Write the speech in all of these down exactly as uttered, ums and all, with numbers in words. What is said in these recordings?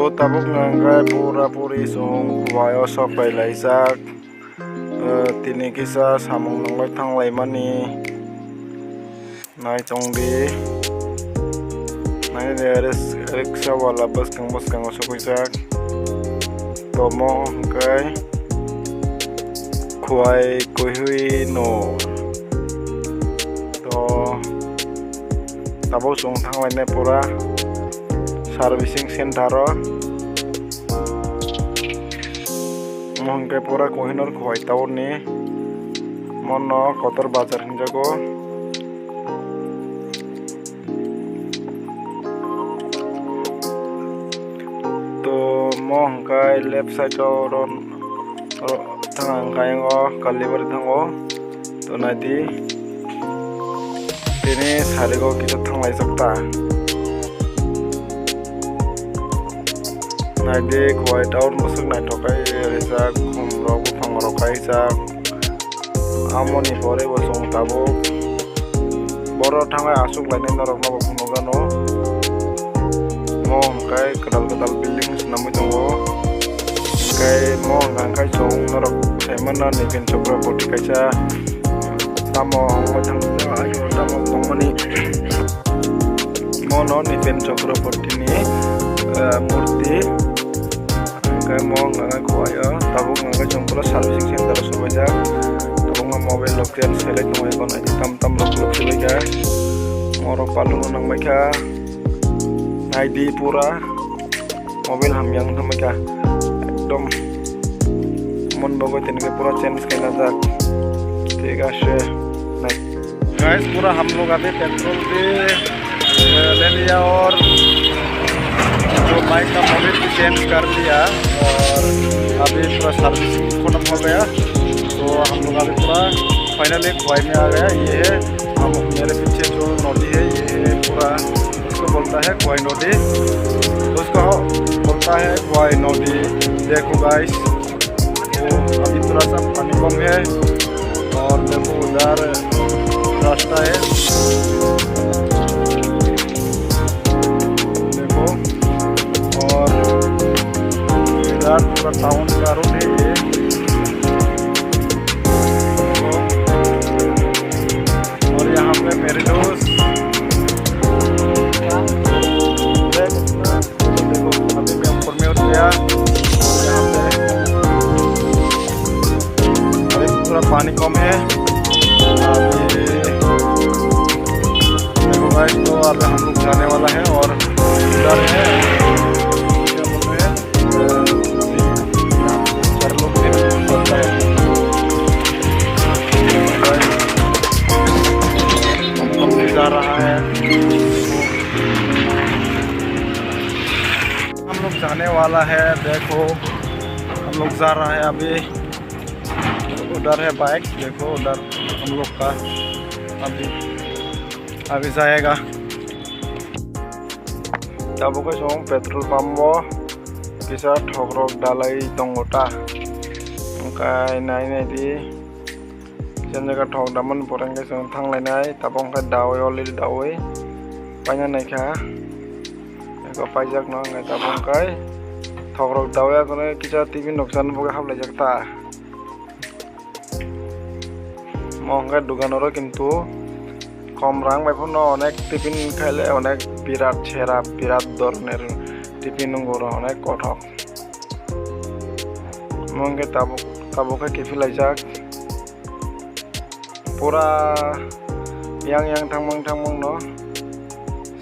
O tabuk nangkhe pura puri chwng Khowai o sok pai laijak. Eh, tini kisa samung nungwi thang laimani. Nai tongdi. Nai de ris-, riksha wala bwskang bwskango sokwijak. Tomo hwnkhe Khowai Kohinoor. To tabuk chwng thang lainai pura servicing center o. Omo hwnkhe pura Kohinoor Khowai town ni. Mono Kotor Bazar hinjago. To mo hwnkhe left side o oro, oro thang hwnkhe o Kalibari thango. To naidi tini sarigo kisa thanglaijak ta. Naidi Khowai town bwswk naithok khe rijak, khum rok buphang rok kaijak. Amoni pore bo chwng tabuk boro thangwi aswk lainai norok no bo phunukjano. Mo hwnkhe kwtal kwtal building swnamwi tongo. Hwnkhe mo hwnkha hwnkhe chwng norok saimano Nripen Chakraborty kaisa tamo wngwi thang, tamo tongmani. Mono Nripen Chakraborty ni, eh, murti. Hwnkhe mo wngkha khe Khowai o, tabuk wngkha khe chwng pura servicing center o sobaijak. Tabuk ma mobile rok tel selai tongo, eko naidi tam tam rok khuluk sibaikha. Morok palung nangbaikha. Naidi pura mobile hamya wng tongbaikha. Ekdom mon bagwi tini khe pura change khaina jak. Thik ase. Nai. Guys, पूरा हम लोग अभी पेट्रोल भी, अ, ले लिया और जो बाइक का मोबिल भी चेंज कर लिया और अभी पूरा सर्विसिंग खत्म हो गया। तो हम लोग अभी पूरा फाइनली खोवाई में आ गया। ये है हम, मेरे पीछे जो नदी है, ये पूरा उसको बोलता है खोवाई नदी, उसको बोलता है खोवाई नदी। देखो गाइस, तो अभी थोड़ा सा पानी कम है और देखो उधर रास्ता है, देखो, और इधर पूरा टाउन का रोड है ये। देखो, और यहाँ पे मेरे दोस्त, देखो, अभी मैं ऊपर में उठ गया। यहाँ पे अभी थोड़ा पानी कम है। अभी देखो गाइस, तो अभी हम लोग जाने वाला है और इधर है, क्या बोलते हैं, अ, अभी चार लोग थे, चलता है। गाइस, हम लोग भी जा रहा है। हम लोग जाने वाला है, देखो, हम लोग जा रहा है अभी। उधर है बाइक, देखो, उधर हम लोग का अभी, अभी जाएगा। Tabuk khe chwng petrol pump o kisa thokrok dalai tongo ta, hwnkhe nai nai di. Kisa jaga thok damani pore hwnkhe chwng thang lainai, tabuk hwnkhe dawi, already dawi paina naikha. Eko paijak no hwnkhe tabuk hwnkhe thokrok dawi akhoro kisa T V nuksa no bo khe haplaijak ta. Mo hwnkhe dugan oro kintu kom rang bai phano onek tiffin khaile onek birat sera birat doroner tiffin nungo oro onek kothok. Mo hwnkhe tabuk, tabuk khe kiphilai jak. Pura yang yang thangmang thangmang no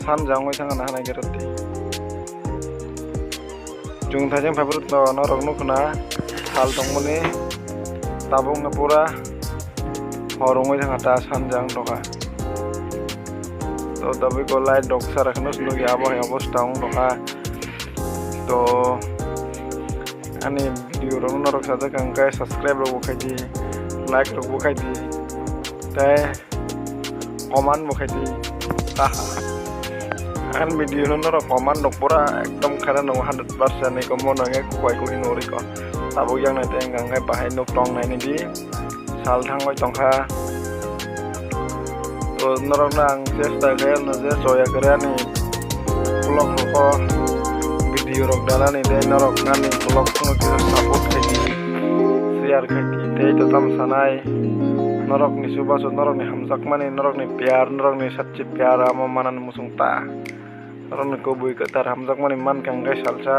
sanja wngwi thangna hanai khe rwdi. Chwng thaijang phaibrwkno norok nukna sal tongmani tabuk wngkha pura hor wngwi thangkha ta sanja wng tongkha. To tabuk o light rok sara kheno nukya abo hai obosta wng tongkha. To ani video rok norok sajak hwnkhe subscribe rok bo khaidi, like rok bo khaidi, tei comment bo khaidi. Ani video no norok comment rok pura ekdom khaina nango hundred percent ni komo nangya kubai kuri nori ko. Tabuk yang nai tei hwnkhe bahai nuk tong nai nidi. Sal thangwi tongkha. To norokno ang chesta khe ano je choya kwrwi ani vlog rokno video Video rok dalani tei norok ani vlog no kisa support khaidi, share khaidi tei to tam sanai. Norok ni chubachu, norok ni hamjakmani, norok ni pyar, norok ni sabse pyar amo manani muchung ta. Norok ni kubui kwthar hamjakmani mankha hwnkhe salsa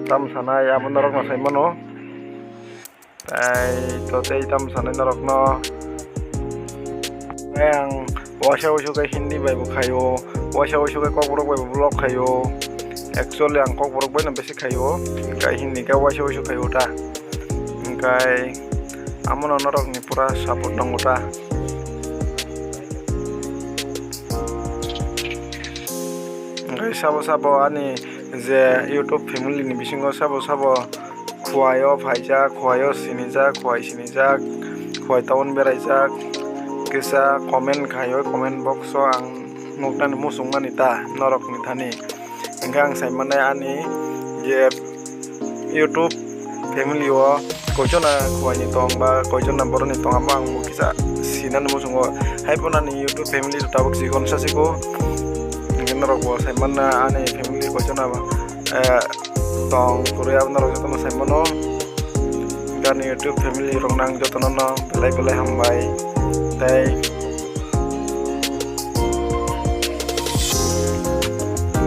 tam sanai abo norok no sai mano. Tai to tei tam sanai norokno. Ang waisa waisa khe Hindi bai bo khaio, waisa waisa khe Kokborok bai bo vlog khaio. Actually ang Kokborok bai no besi khaio, hwnkhe Hindi khe waisa waisa khaio ta. Hwnkhe amono norokni pura support tongo ta. Hwnkhe sabo sabo ani je YouTube family ni bisingo sabo sabo Khowai o phaijak, Khowai o sinijak, Khowai sinijak, Khowai town beraijak. Kisa comment khai o, comment box o ang nuknani muchungmani ta norokni thani. Hwnkhe ang sai mannai ani je YouTube family o koichona Khowai ni tong ba koichona borok ni tong, amo ang bo kisa sinani muchungo. Hai phano ani YouTube family rok tabuk chikon sa siko. Hwnkhe norok bo sai manna ani family koichona, eh, tong kwrwi abo norok jotono sai mano. Ani YouTube family rok nang jotono no belai belai hambai. Tei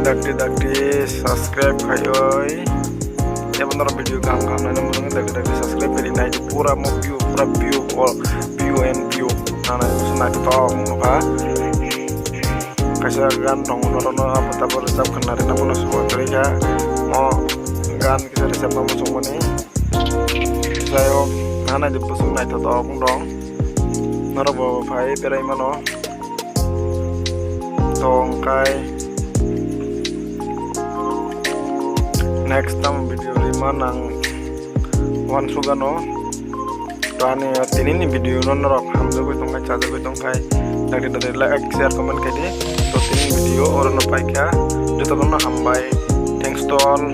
dakti dakti subscribe khaioi. Abo norok video kaham kaham naina muchungo dakti dakti subscribe khaidi nai pura mo view, pura view, all view and view. Nana naithotok wngkha. Kaisa gan tongo norokno abo tabuk rwchap khwna rwna bono support kwrwi kha. O gan kisa rwchapna muchungmani. Jai hok, nana di bwswk naithotok wng tong. Norok bo phai berai mano. To hwnkhe next time video rwma nang wansugano. To ani tinini video no norok hamjagwi tongkha, chajagwi tongkha, dakti dakti like, share, comment khaidi. To tinini video orono paikha, jotono hambai. Thanks to all.